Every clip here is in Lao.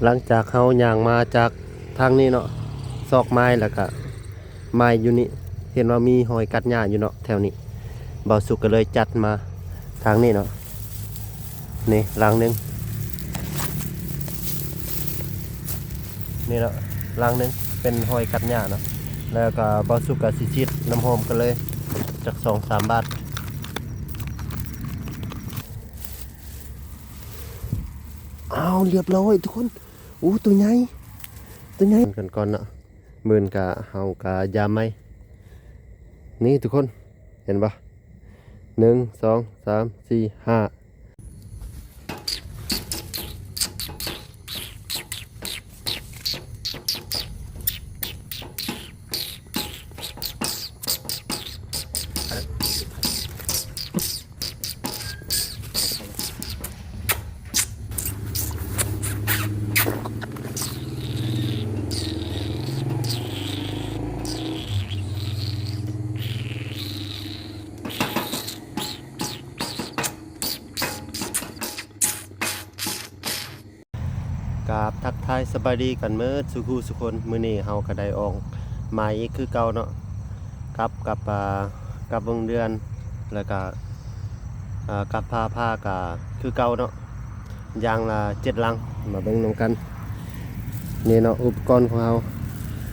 ຫຼັງຈາກເຮົາຍ່າງມາຈາກທາງນີ້ເນາະ ຊອກໄມ້ ແລ້ວກະໄມ້ຢູ່ນີ້ ເຫັນວ່າມີຮອຍກັດຫຍ້າຢູ່ເນາະແຖວນີ້ ບ່າວສຸກກໍເລີຍຈັດມາທາງນີ້ເນາະ. ນີ້ຫຼັງໜຶ່ງ ນີ້ເນາະ ຫຼັງໜຶ່ງເປັນຮອຍກັດຫຍ້າເນາະ ແລ້ວກໍບ່າວສຸກກໍຊິສີດນ້ຳຫອມກັນເລີຍ ຈັກສອງສາມບາດ. ອ້າວ ລຽບຮ້ອຍທຸກຄົນ. ໂອ້ ຕົວໃຫຍ່ ຕົວໃຫຍ່ ກັນກ່ອນເນາະ. ໝື່ນກະ ເຮົາກະຢາມໃໝ່ ນີ້ທຸກຄົນ ເຫັນບໍ່? ໜຶ່ງ ສອງ ສາມ ສີ່ ຫ້າ. ກາບທັກທາຍສະບາຍດີກັນເໝິດສູ່ຜູ້ສູ່ຄົນ. ມື້ນີ້ເຮົາກໍໄດ້ອອກມາອີກຄືເກົ່າເນາະ ກັບ ກັບ ອ່າ ກັບເບິ່ງເດືອນ ແລ້ວກະ ອ່າ ກັບພາພາກະຄືເກົ່າເນາະ ຢ່າງລະເຈັດລັງ. ມາເບິ່ງນຳກັນ ນີ້ເນາະ ອຸປະກອນຂອງເຮົາ.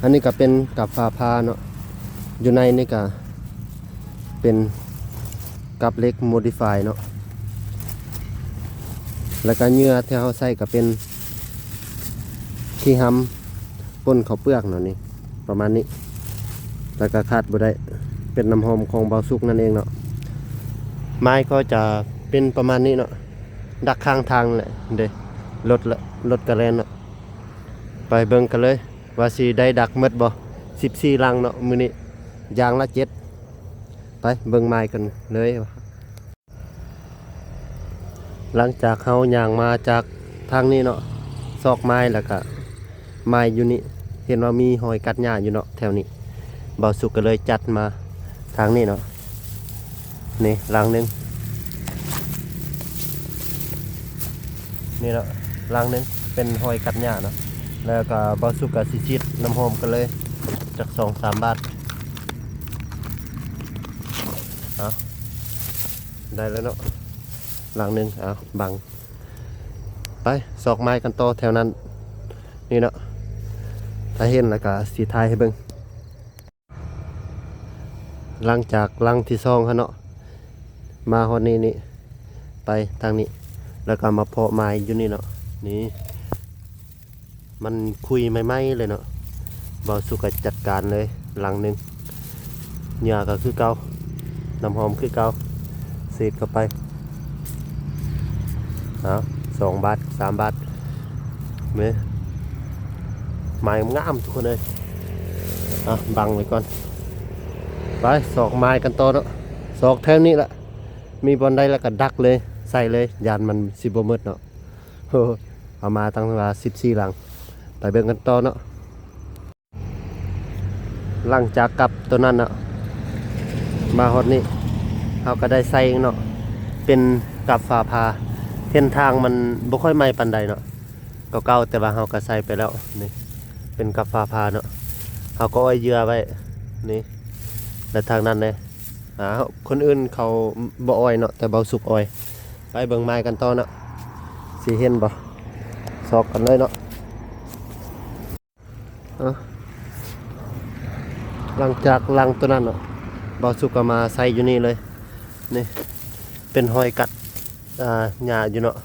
ອັນນີ້ກະເປັນກັບພາພາເນາະ ຢູ່ໃນນີ້ກະເປັນກັບເຫຼັກໂມດີຟາຍເນາະ ແລ້ວກະເຫຍື່ອທີ່ເຮົາໃຊ້ກະເປັນຂີ້ຫຳ ປົນເຂົ້າເປືອກເນາະ ນີ້ປະມານນີ້ ແລ້ວກໍຂາດບໍ່ໄດ້ເປັນນ້ຳຫອມຂອງບ່າວສຸກນັ້ນເອງເນາະ. ໄມ້ກໍຈະເປັນປະມານນີ້ເນາະ ດັກຂ້າງທາງແຫຼະເດ້ ລົດລະ ລົດກະແລ່ນເນາະ. ໄປເບິ່ງກັນເລີຍວ່າຊິໄດ້ດັກໝົດບໍ່ ສິບສີ່ລັງເນາະ ມື້ນີ້ຢ່າງລະເຈັດ. ໄປເບິ່ງໄມ້ກັນເລີຍ. ຫຼັງຈາກເຮົາຍ່າງມາຈາກທາງນີ້ເນາະ ຊອກໄມ້ ແລ້ວກະໄມ້ຢູ່ນີ້ ເຫັນວ່າມີຮອຍກັດຫຍ້າຢູ່ເນາະແຖວນີ້ ບ່າວສຸກກໍເລີຍຈັດມາທາງນີ້ເນາະ. ນີ້ຫຼັງໜຶ່ງ ນີ້ເນາະ ຫຼັງໜຶ່ງເປັນຮອຍກັດຫຍ້າເນາະ ແລ້ວກໍບ່າວສຸກກໍຊິສີດນ້ຳຫອມກັນເລີຍ ຈັກສອງສາມບາດ. ເອົາ ໄດ້ແລ້ວເນາະ ຫຼັງໜຶ່ງ. ເອົາ ບັງ ໄປຊອກໄມ້ກັນຕໍ່ແຖວນັ້ນ ນີ້ເນາະ ຖ້າເຫັນແລ້ວກະຊິຖ່າຍໃຫ້ເບິ່ງ. ຫຼັງຈາກຫຼັງທີສອງຫັ້ນເນາະ ມາຮອດນີ້ນີ້ ໄປທາງນີ້ ແລ້ວກໍມາເພາະໄມ້ຢູ່ນີ້ເນາະ ນີ້ ມັນຄຸຍໃໝ່ໆເລີຍເນາະ. ບ່າວສຸກກໍຈັດການເລີຍຫຼັງໜຶ່ງ ເຫຍື່ອກໍຄືເກົ່າ ນ້ຳຫອມຄືເກົ່າ ສີດເຂົ້າໄປ. ເອົາ ສອງບາດ ສາມບາດ ເບິ່ງ ໄມ້ງາມໆ ທຸກຄົນເອີຍ. ເອົາ ບັງໄວ້ກ່ອນ ໄປຊອກໄມ້ກັນຕໍ່ເນາະ ຊອກແຖວນີ້ລະ ມີບ່ອນໃດລະກະດັກເລີຍ ໃສ່ເລີຍ ຢ້ານມັນຊິບໍ່ໝົດເນາະ. ໂອ້ ເອົາມາຕັ້ງວ່າສິບສີ່ຫຼັງ ໄປເບິ່ງກັນຕໍ່ເນາະ. ຫຼັງຈາກກັບໂຕນັ້ນເນາະ ມາຮອດນີ້ ເຮົາກໍໄດ້ໃສ່ເນາະ ເປັນກັບຟ້າຜ່າ ເສັ້ນທາງມັນບໍ່ຄ່ອຍໃໝ່ປານໃດເນາະ ເກົ່າໆ ແຕ່ວ່າເຮົາກໍໃສ່ໄປແລ້ວ ນີ້ເປັນກັບຟ້າຜ່າເນາະ. ເຮົາກໍອ້ອຍເຫຍື່ອໄວ້ ນີ້ ແລະທາງນັ້ນເດ້ ອ່າ ຄົນອື່ນເຂົາບໍ່ອ້ອຍເນາະ ແຕ່ບ່າວສຸກອ້ອຍ. ໄປເບິ່ງໄມ້ກັນຕໍ່ເນາະ ຊິເຫັນບໍ່ ຊອກກັນເລີຍເນາະ. ເອີ ຫຼັງຈາກຫຼັງໂຕນັ້ນເນາະ ບ່າວສຸກກໍມາໃສ່ຢູ່ນີ້ເລີຍ ນີ້ເປັນຮອຍກັດ ອ່າ ຫຍ້າຢູ່ເນາະ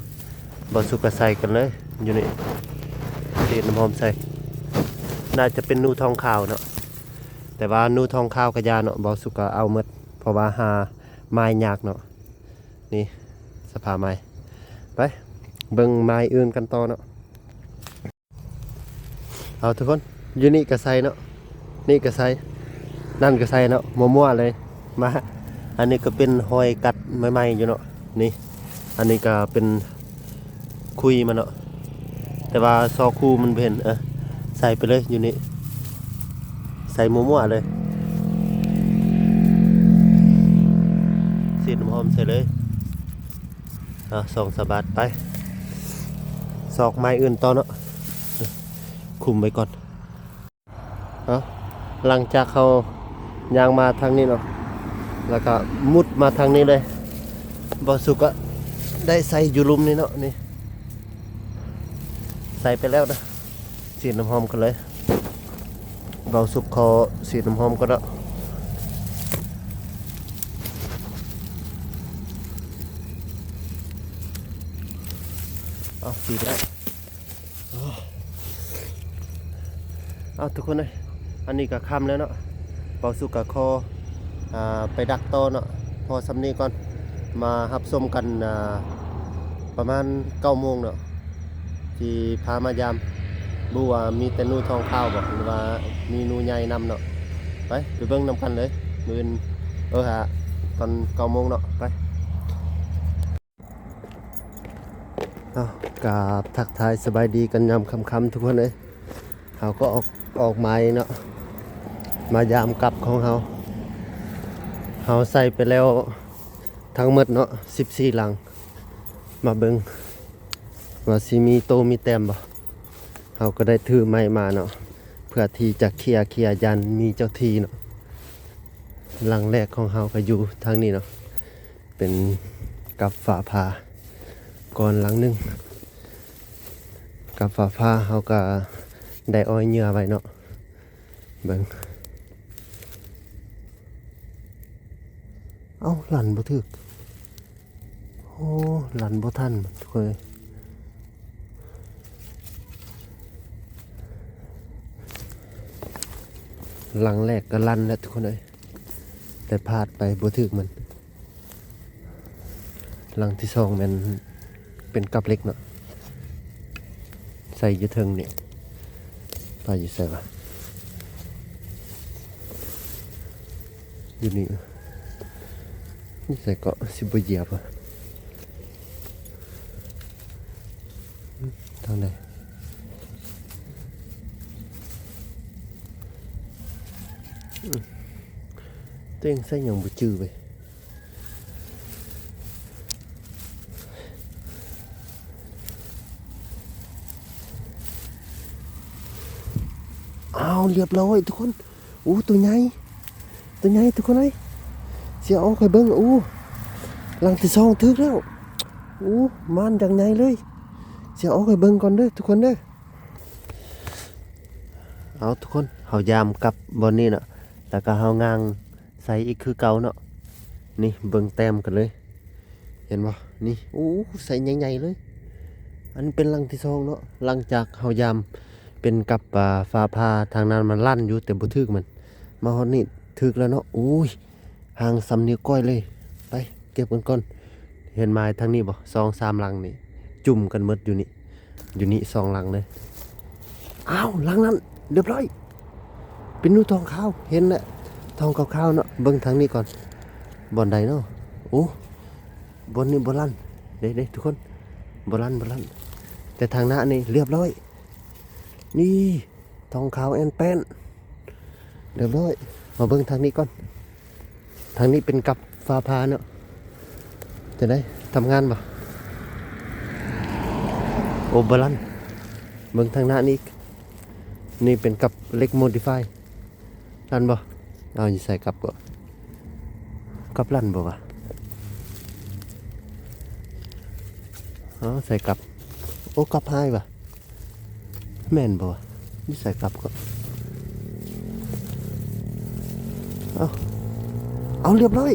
ບ່າວສຸກກໍໃສ່ກັນເລີຍຢູ່ນີ້ ສີດນ້ຳຫອມໃສ່ ໜ້າຈະເປັນໜູທອງຂາວເນາະ ແຕ່ວ່າໜູທອງຂາວກໍຢ່າເນາະ ບ່າວສຸກກໍເອົາໝົດ ເພາະວ່າຫາໄມ້ຍາກເນາະ. ນີ້ສະພາບໄມ້ ໄປເບິ່ງໄມ້ອື່ນກັນຕໍ່ເນາະ. ເອົາ ທຸກຄົນ ຢູ່ນີ້ກໍໃສ່ເນາະ ນີ້ກໍໃສ່ ນັ້ນກໍໃສ່ເນາະ ມົວໆເລີຍ ມາ ອັນນີ້ກໍເປັນຮອຍກັດໃໝ່ໆຢູ່ເນາະ ນີ້ ອັນນີ້ກໍເປັນຄຸຍມັນເນາະ ແຕ່ວ່າຊອກຄູມັນບໍ່ເຫັນ ເອີ ໃສ່ໄປເລີຍຢູ່ນີ້ ໃສ່ມົວໆເລີຍ ສີດນ້ຳຫອມໃສ່ເລີຍ. ອ່າ ສອງສາມບາດ ໄປຊອກໄມ້ອື່ນຕໍ່ເນາະ. ຄຸມໄວ້ກ່ອນ. ເອົາ ຫຼັງຈາກເຮົາຍ່າງມາທາງນີ້ເນາະ ແລ້ວກໍມຸດມາທາງນີ້ເລີຍ ບ່າວສຸກກໍໄດ້ໃສ່ຢູ່ລຸ່ມນີ້ເນາະ ນີ້ ໃສ່ໄປແລ້ວນະ ສີດນ້ຳຫອມກັນເລີຍ. ບ່າວສຸກຂໍສີດນ້ຳຫອມກ່ອນເນາະ. ເອົາ ສີດແລ້ວ. ເອົາ ທຸກຄົນເອີຍ ອັນນີ້ກໍຄ່ຳແລ້ວເນາະ ບ່າວສຸກກໍຂໍ ອ່າ ໄປດັກຕໍ່ເນາະ ພໍສ່ຳນີ້ກ່ອນ ມາຮັບຊົມກັນ ອ່າ ປະມານເກົ້າໂມງເນາະ ທີ່ພາມາຢາມ ບໍ່ຮູ້ວ່າມີແຕ່ໜູທອງຂາວບໍ່ ຫຼືວ່າມີໜູໃຫຍ່ນຳເນາະ. ໄປ ໄປເບິ່ງນຳກັນເລີຍ ມື້ອື່ນ ເອີ ຫາ ຕອນເກົ້າໂມງເນາະ ໄປ. ເອົາ ກາບທັກທາຍສະບາຍດີກັນຍາມຄ່ຳໆ ທຸກຄົນເອີຍ ເຮົາກໍອອກ ອອກມາເນາະ ມາຢາມກັບຂອງເຮົາ ເຮົາໃສ່ໄປແລ້ວທັງໝົດເນາະ ສິບສີ່ຫຼັງ ມາເບິ່ງວ່າຊິມີໂຕມີແຕ້ມບໍ່. ເຮົາກໍໄດ້ຖືໄມ້ມາເນາະ ເພື່ອທີ່ຈະເຄຍ ເຄຍ ຢ້ານມີເຈົ້າທີ່ເນາະ. ຫຼັງແລກຂອງເຮົາກໍຢູ່ທາງນີ້ເນາະ ເປັນກັບຟ້າຜ່າກ່ອນຫຼັງໜຶ່ງ ກັບຟ້າຜ່າເຮົາກໍໄດ້ອ້ອຍເຫຍື່ອໄວ້ເນາະ. ເບິ່ງ ເອົ້າ ລັນບໍ່ຖືກ ໂອ້ ລັນບໍ່ທັນທຸກຄົນເອີຍ. ຫຼັງແລກກໍລັນແລ້ວທຸກຄົນເອີຍ ແຕ່ພາດໄປບໍ່ຖືກມັນ. ຫຼັງທີສອງແມ່ນເປັນກັບເຫຼັກເນາະ ໃສ່ຢູ່ເທິງນີ້ ປາຢູ່ໃສວະ ຢູ່ນີ້ ຢູ່ໃສເກາະ ຊິບໍ່ຢຽບວະ ທາງໃດ ຕົວເອງໃສ່ຫຍັງບໍ່ຈື່ເວີຍ. ອ້າວ ລຽບຮ້ອຍທຸກຄົນ ໂອ້ ຕົວໃຫຍ່ ຕົວໃຫຍ່ທຸກຄົນເອີຍ ຊິເອົາອອກໃຫ້ເບິ່ງ. ໂອ້ ຫຼັງທີສອງຖືກແລ້ວ ໂອ້ ມານຢ່າງໃຫຍ່ເລີຍ ຊິເອົາອອກໃຫ້ເບິ່ງກ່ອນເດີທຸກຄົນເດີ. ເອົາ ທຸກຄົນ ເຮົາຢາມກັບບ່ອນນີ້ເນາະ ແລ້ວກໍເຮົາຍ່າງ ໃສ່ອີກຄືເກົ່າເນາະ. ນີ້ເບິ່ງແຕ້ມກັນເລີຍ ເຫັນບໍ່ ນີ້ ໂອ້ ໃສ່ໃຫຍ່ໆເລີຍ. ອັນນີ້ເປັນຫຼັງທີສອງເນາະ ຫຼັງຈາກເຮົາຢາມເປັນກັບ ອ່າ ຟ້າຜ່າ ທາງນັ້ນມັນລັນຢູ່ ແຕ່ບໍ່ຖືກມັນ ມາຮອດນີ້ຖືກແລ້ວເນາະ. ໂອ້ຍ ຫ່າງສ່ຳນິ້ວກ້ອຍເລີຍ. ໄປເກັບກັນກ່ອນ. ເຫັນໄມ້ທາງນີ້ບໍ່ ສອງສາມຫຼັງນີ້ ຈຸ່ມກັນໝົດຢູ່ນີ້ ຢູ່ນີ້ສອງຫຼັງເລີຍ. ອ້າວ ຫຼັງນັ້ນ ລຽບຮ້ອຍ ເປັນໜູທອງຂາວ ເຫັນແລ້ວ ທອງຂາວໆເນາະ. ເບິ່ງທາງນີ້ກ່ອນ ບ່ອນໃດເນາະ. ໂອ້ ບ່ອນນີ້ບໍ່ລັນເດ້ ເດ້ທຸກຄົນ ບໍ່ລັນ ບໍ່ລັນ. ແຕ່ທາງໜ້ານີ້ລຽບຮ້ອຍ ນີ້ ທອງຂາວແອ່ນແປ້ນ ລຽບຮ້ອຍ. ມາເບິ່ງທາງນີ້ກ່ອນ. ທາງນີ້ເປັນກັບຟ້າຜ່າເນາະ. ຈັ່ງໃດ ທຳງານບໍ່? ໂອ ບໍ່ລັນ. ເບິ່ງທາງໜ້ານີ້ອີກ. ນີ້ເປັນກັບເຫຼັກໂມດິຟາຍ. ລັນບໍ່? ເອົາ ຢູ່ໃສກັບກໍ? ກັບລັນບໍ່ວະ? ເອົາ ໃສ່ກັບ. ໂອ ກັບຫາຍວະ. ແມ່ນບໍ່ວະ? ຢູ່ໃສກັບກໍ? ເອົາ ເອົາ ລຽບຮ້ອຍ.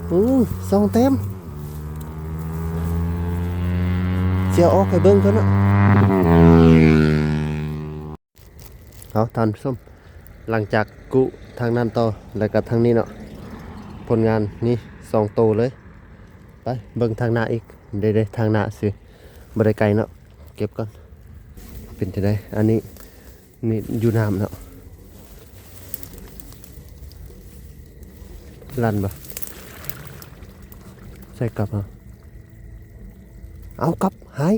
ໂອ້ ສອງແຕ້ມ. ຊິເອົາອອກໃຫ້ເບິ່ງກ່ອນເນາະ. ເອົາ ທ່ານຜູ້ຊົມ ຫຼັງຈາກກຸທາງນັ້ນຕໍ່ ແລ້ວກໍທາງນີ້ເນາະ. ຜົນງານນີ້ສອງໂຕເລີຍ. ໄປເບິ່ງທາງໜ້າອີກ. ເດ້ໆ ທາງໜ້າຊື່ ບໍ່ໄດ້ໄກເນາະ. ເກັບກ່ອນ. ເປັນຈັ່ງໃດ? ອັນນີ້ ນີ້ຢູ່ນ້ຳເນາະ. ລັນບໍ່? ໃສ່ກັບເອົາ. ເອົາ ກັບຫາຍ.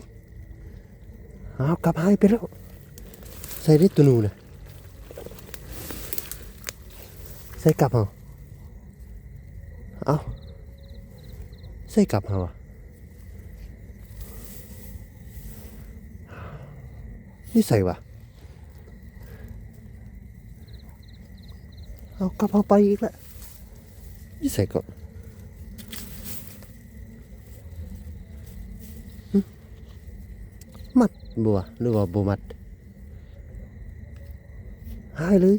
ເອົາ ກັບຫາຍໄປແລ້ວ. ໃສ່ເດ້ຕົວໜູນະ. ໃສ່ກັບເອົາ. ເອົາ ໃສ່ກັບເອົາ. ຢູ່ໃສວະ? ເອົາ ກັບເຮົາໄປອີກແລ້ວ. ຢູ່ໃສເກາະ? ຫຶ? ມັດບໍ່ວະ ຫຼືວ່າບໍ່ມັດ? ຫາຍເລີຍ.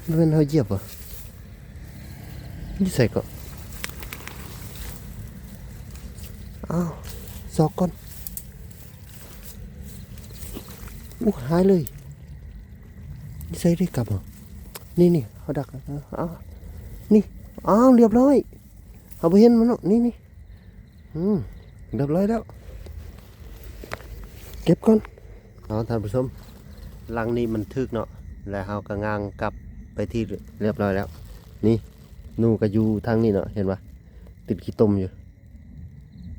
ບໍ່ແມ່ນເຮົາຢຽບບໍ່? ຢູ່ໃສເກາະ? ອ້າວ ຊອກກ່ອນ. ໂອ້ ຫາຍເລີຍ. ຢູ່ໃສເດ້ ກັບບໍ່? ນີ້ໆ ເຮົາດັກ ເອີ ອ້າວ ນີ້ ອ້າວ ລຽບຮ້ອຍ. ເຮົາບໍ່ເຫັນມັນເນາະ ນີ້ໆ ອືມ ລຽບຮ້ອຍແລ້ວ ເກັບກ່ອນ. ເອົາ ທ່ານຜູ້ຊົມ ຫຼັງນີ້ມັນຖືກເນາະ ແລະເຮົາກໍຍ່າງກັບໄປທີ່ລຽບຮ້ອຍແລ້ວ. ນີ້ ໜູກໍຢູ່ທາງນີ້ເນາະ ເຫັນບໍ່? ຕິດຂີ້ຕົມຢູ່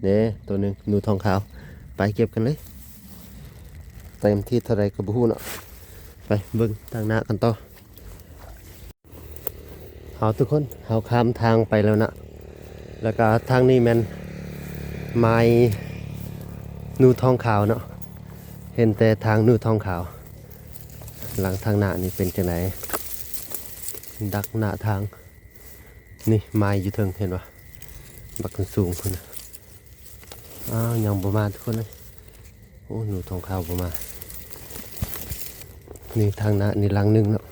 ເດ້ ໂຕໜຶ່ງ ໜູທອງຂາວ. ໄປເກັບກັນເລີຍ ເຕັມທີ່ເທົ່າໃດກໍບໍ່ຮູ້ເນາະ. ໄປເບິ່ງທາງໜ້າກັນຕໍ່. ເອົາ ທຸກຄົນ ເຮົາຂ້າມທາງໄປແລ້ວນະ ແລ້ວກະທາງນີ້ແມ່ນໝາຍໜູທອງຂາວເນາະ ເຫັນແຕ່ທາງໜູທອງຂາວ. ຫຼັງທາງໜ້ານີ້ເປັນຈັ່ງໃດ? ດັກໜ້າທາງ ນີ້ໝາຍຢູ່ເທິງ ເຫັນບໍ່? ບັກສູງພຸ້ນນະ. ອ້າວ ຍັງບໍ່ມາທຸກຄົນເອີຍ. ໂອ້ ໜູທອງຂາວບໍ່ມາ. ນີ້ທາງໜ້ານີ້ຫຼັງໜຶ່ງເນາະ.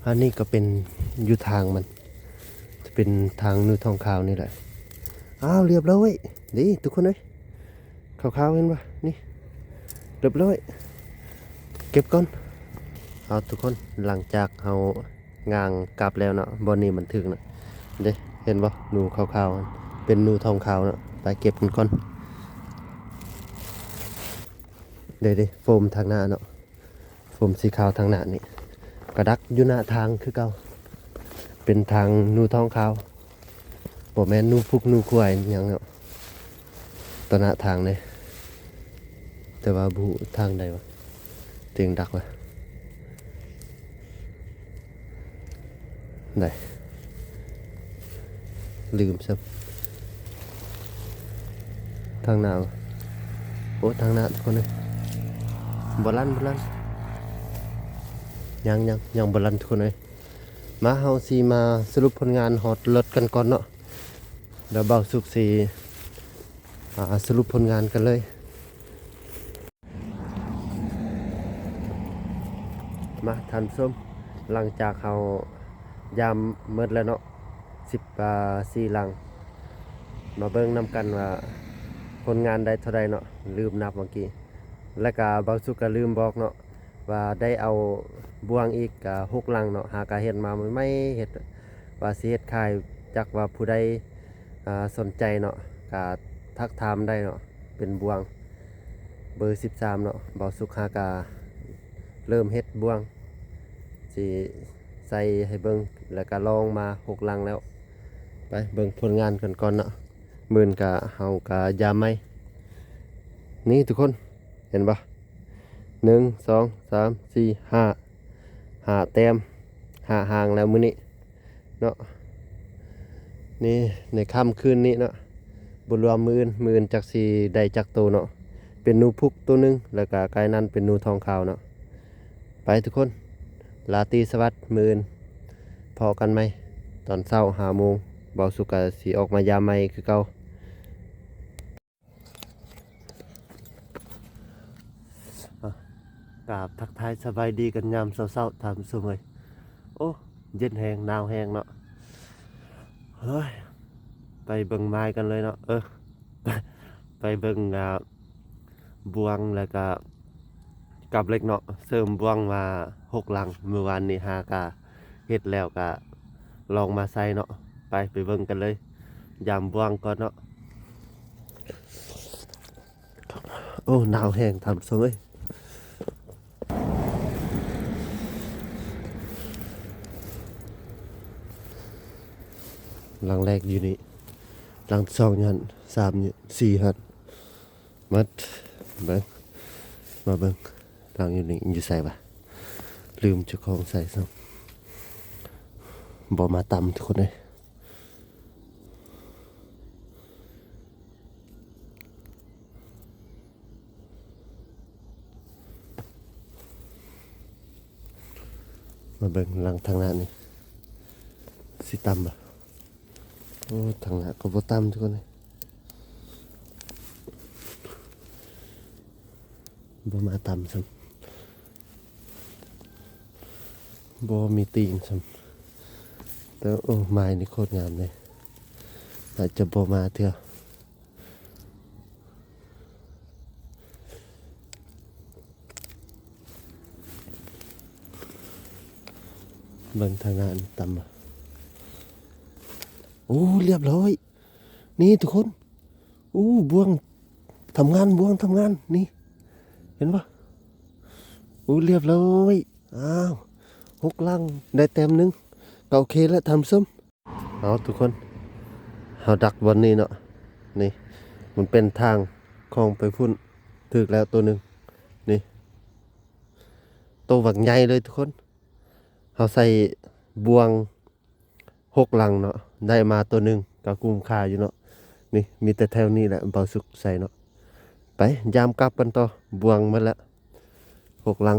ອັນນີ້ກໍເປັນຢູ່ທາງມັນ ຈະເປັນທາງໜູທອງຂາວນີ້ແຫຼະ. ອ້າວ ລຽບຮ້ອຍເດ້ທຸກຄົນເອີຍ. ຂາວໆ ເຫັນບໍ່? ນີ້ ລຽບຮ້ອຍ ເກັບກ່ອນ. ເອົາ ທຸກຄົນ ຫຼັງຈາກເຮົາຍ່າງກັບແລ້ວເນາະ ບ່ອນນີ້ມັນຖືກນະ ເດ້ ເຫັນບໍ່? ໜູຂາວໆ ເປັນໜູທອງຂາວເນາະ. ໄປເກັບມັນກ່ອນ. ເດ້ໆ ໂຟມທາງໜ້າເນາະ ໂຟມສີຂາວທາງໜ້ານີ້ ກະດັກຢູ່ໜ້າທາງຄືເກົ່າ ເປັນທາງໜູທອງຂາວ. ບໍ່ແມ່ນໜູພຸກໜູຄວາຍຫຍັງເນາະ ຕໍ່ໜ້າທາງເດ້. ແຕ່ວ່າບໍ່ຮູ້ທາງໃດວະ ເຕັງດັກວະ. ໄດ້ ລືມຊະ ທາງໜ້າວະ. ໂອ້ ທາງໜ້າທຸກຄົນເອີຍ. ບໍ່ລັນ ບໍ່ລັນ ຍັງ ຍັງ ຍັງບໍ່ລັນທຸກຄົນເອີຍ. ມາ ເຮົາຊິມາສະຫຼຸບຜົນງານຮອດລົດກັນກ່ອນເນາະ ແລ້ວບ່າວສຸກຊິ ອ່າ ສະຫຼຸບຜົນງານກັນເລີຍ. ມາທ່ານຜູ້ຊົມ ຫຼັງຈາກເຮົາຢາມໝົດແລ້ວເນາະ ສິບ ອ່າ ສີ່ຫຼັງ ມາເບິ່ງນຳກັນວ່າຜົນງານໄດ້ເທົ່າໃດເນາະ ລືມນັບຫວ່າງກີ້ ແລ້ວກະບ່າວສຸກກະລືມບອກເນາະ ວ່າໄດ້ເອົາບ່ວງອີກ ກະ ຫົກຫຼັງເນາະ ຫາກະເຮັດມາໃໝ່ໆ ເຮັດວ່າຊິເຮັດຂາຍ ຈັກວ່າຜູ້ໃດ ອ່າ ສົນໃຈເນາະ ກະທັກຖາມໄດ້ເນາະ ເປັນບ່ວງເບີສິບສາມເນາະ. ບ່າວສຸກຫາກະເລີ່ມເຮັດບ່ວງ ຊິໃສ່ໃຫ້ເບິ່ງ ແລ້ວກະລອງມາຫົກຫຼັງແລ້ວ. ໄປເບິ່ງຜົນງານກັນກ່ອນເນາະ ມື້ອື່ນກະເຮົາກະຢາມໃໝ່. ນີ້ທຸກຄົນ ເຫັນບໍ່? ໜຶ່ງ ສອງ ສາມ ສີ່ ຫ້າ ຫ້າແຕ້ມ ຫ້າຫາງແລ້ວມື້ນີ້ເນາະ. ນີ້ໃນຄ່ຳຄືນນີ້ເນາະ ບໍ່ລວມມື້ອື່ນ ມື້ອື່ນຈັກຊິໄດ້ຈັກໂຕເນາະ. ເປັນໜູພຸກໂຕໜຶ່ງ ແລ້ວກະກາຍນັ້ນເປັນໜູທອງຂາວເນາະ. ໄປທຸກຄົນ ລາຕີສະຫວັດ ມື້ອື່ນພໍ້ກັນໃໝ່ຕອນເຊົ້າຫ້າໂມງ ບ່າວສຸກກະຊິອອກມາຢາມໃໝ່ຄືເກົ່າ. ອ່ະ ກາບທັກທາຍສະບາຍດີກັນຍາມເຊົ້າໆ ທ່ານຜູ້ຊົມເອີຍ. ໂອ້ ເຢັນແຮງ ໜາວແຮງເນາະ. ເຮີ້ຍ ໄປເບິ່ງໝາຍກັນເລີຍເນາະ. ເອີ ໄປເບິ່ງ ອ່າ ບ່ວງ ແລ້ວກະກັບເຫຼັກເນາະ ເສີມບ່ວງມາຫົກຫຼັງ ມື້ວານນີ້ຫາກະເຮັດແລ້ວກະລອງມາໃສ່ເນາະ. ໄປ ໄປເບິ່ງກັນເລີຍ ຢາມບ່ວງກ່ອນເນາະ. ໂອ້ ໜາວແຮງທ່ານຜູ້ຊົມເອີຍ. ຫຼັງແລກຢູ່ນີ້ ຫຼັງສອງຢູ່ຫັ້ນ ສາມຢູ່ ສີ່ຫັ້ນ ໝົດ. ເບິ່ງ ມາເບິ່ງຫຼັງຢູ່ນີ້ ຢູ່ໃສວະ? ລືມເຈົ້າຂອງໃສ່ຊ້ຳ ບໍ່ມາຕຳທຸກຄົນເອີຍ. ເບິ່ງຫຼັງທາງໜ້ານີ້ ຊິຕ່ຳບໍ່? ໂອ້ ທາງໜ້າກໍບໍ່ຕ່ຳທຸກຄົນເອີຍ. ບໍ່ມາຕ່ຳຊ້ຳ ບໍ່ມີຕີນຊ້ຳ. ແຕ່ ໂອ້ ໄມ້ນີ້ໂຄດງາມເດ້. ອາດຈະບໍ່ມາເທື່ອ. ເບິ່ງທາງໜ້ານີ້ຕ່ຳບໍ່? ໂອ້ ລຽບຮ້ອຍ. ນີ້ທຸກຄົນ ໂອ້ ບ່ວງທຳງານ ບ່ວງທຳງານ ນີ້ ເຫັນບໍ່? ໂອ້ ລຽບຮ້ອຍ. ອ້າວ ຫົກຫຼັງ ໄດ້ແຕ້ມໜຶ່ງ ກໍໂອເຄແລ້ວທ່ານຜູ້ຊົມ. ເອົາທຸກຄົນ ເຮົາດັກບ່ອນນີ້ເນາະ. ນີ້ ມັນເປັນທາງຂອງໄປພຸ້ນ. ຖືກແລ້ວໂຕໜຶ່ງ ນີ້ ໂຕບັກໃຫຍ່ເລີຍທຸກຄົນ. ເຮົາໃສ່ບ່ວງ ຫົກຫຼັງເນາະ ໄດ້ມາໂຕໜຶ່ງກໍຄຸ້ມຄ່າຢູ່ເນາະ. ນີ້ ມີແຕ່ແຖວນີ້ແຫຼະ ເບົາສຸກໃສ່ເນາະ. ໄປ ຢາມກັບກັນຕໍ່ ບ່ວງໝົດແລ້ວ ຫົກຫຼັງ.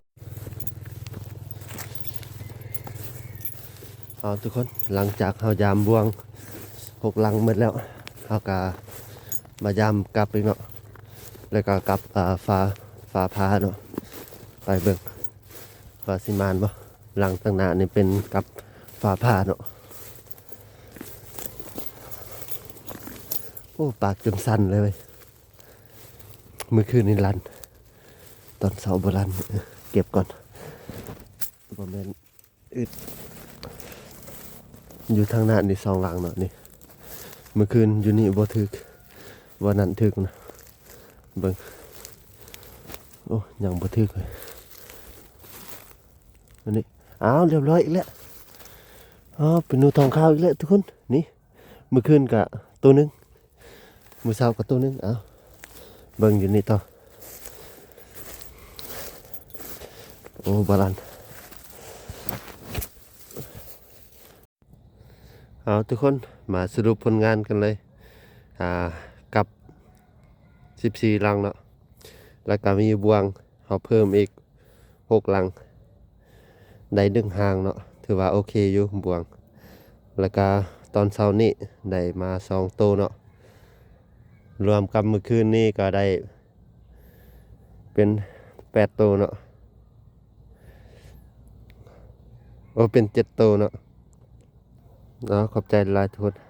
ເອົາທຸກຄົນ ຫຼັງຈາກເຮົາຢາມບ່ວງຫົກຫຼັງໝົດແລ້ວ ເຮົາກໍມາຢາມກັບອີກເນາະ ແລ້ວກໍກັບ ອາ ຝາ ຝາຜາເນາະ. ໄປເບິ່ງວ່າຊິໝານບໍ່? ຫຼັງທາງໜ້ານີ້ເປັນກັບຝາຜາເນາະ. ໂອ້ ປາກຈົນສັ່ນເລີຍ. ມື້ຄືນນີ້ລັ່ນ ຕອນເຊົ້າບໍ່ລັ່ນ. ເອີ ເກັບກ່ອນ ບໍ່ແມ່ນອຶດ. ຢູ່ທາງໜ້ານີ້ສອງຫຼັງເນາະ ນີ້. ມື້ຄືນຢູ່ນີ້ບໍ່ຖືກ ບ່ອນນັ້ນຖືກນະ. ເບິ່ງ ໂອ້ ຍັງບໍ່ຖືກເລີຍ. ອັນນີ້ ອ້າວ ລຽບຮ້ອຍອີກແລ້ວ. ອ້າວ ເປັນໜູທອງຂາວອີກແລ້ວທຸກຄົນ. ນີ້ ມື້ຄືນກະໂຕໜຶ່ງ ມື້ເຊົ້າກໍໂຕໜຶ່ງ. ເອົາ ເບິ່ງຢູ່ນີ້ຕໍ່. ໂອ້ ບາລານ. ເອົາ ທຸກຄົນ ມາສະຫຼຸບຜົນງານກັນເລີຍ. ອາ ກັບສິບສີ່ຫຼັງເນາະ ແລ້ວກໍມີບ່ວງ ເຮົາເພີ່ມອີກຫົກຫຼັງ ໄດ້ໜຶ່ງຫາງເນາະ ຖືວ່າໂອເຄຢູ່ບ່ວງ. ແລ້ວກະຕອນເຊົ້ານີ້ໄດ້ມາສອງໂຕເນາະ ລວມກັບມື້ຄືນນີ້ກໍໄດ້ເປັນແປດໂຕເນາະ ໂອ ເປັນເຈັດໂຕເນາະ. ເອົາ ຂອບໃຈຫຼາຍໆ ທຸກຄົນ.